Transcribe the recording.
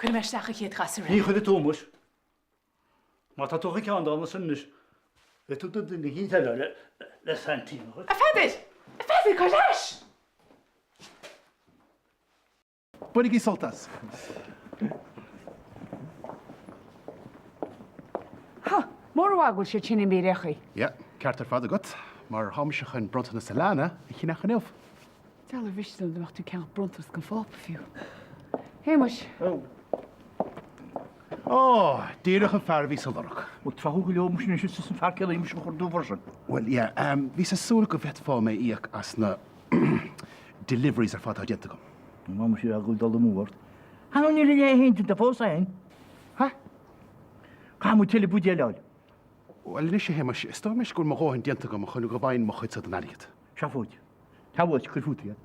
Cuirfidh mé isteach an chéad ghasúr Ní eile. chuirfidh tú muis. Má tá tú chun ceann d'fháil ansin anois, beidh tú do duine eicínt eile le saintín a A Pheadair! A Pheadair, gabh leis! Bainigí sult as. Ha! Mór an mhaith go bhfuil siad sin imithe ar aon chaoi. Yeah, ceart ar fad agat, mar tá mise chun bronntanas Alana a cheannach inniu. Dealbh ar mhiste dom dá mbeadh tú ag ceannach bronntanas don Phápa fiú. Shéamais. Ó, díreach an fear a bhíos a lorg. Bhuel, tráthúil go leor muis anois is an fear céanna mise a chur dubh sin. Bhuel, yeah, bhíos ag súil go bhféadfá mé a íoc as na deliveries ar fad atá déanta agam. Má muise a dhul dul amú ort. Tha nó níl a leithéid déanta fós a'inn. Ha? Caithfidh muid tuilleadh buidéil a fháil. Bhuel anois a Shéamais, is dóigh muis go bhfuil mo dhóthain déanta agam chun go bhfaighinn mo chuidse den airgead. Seafóid. Tabhair uait, cuir fút iad.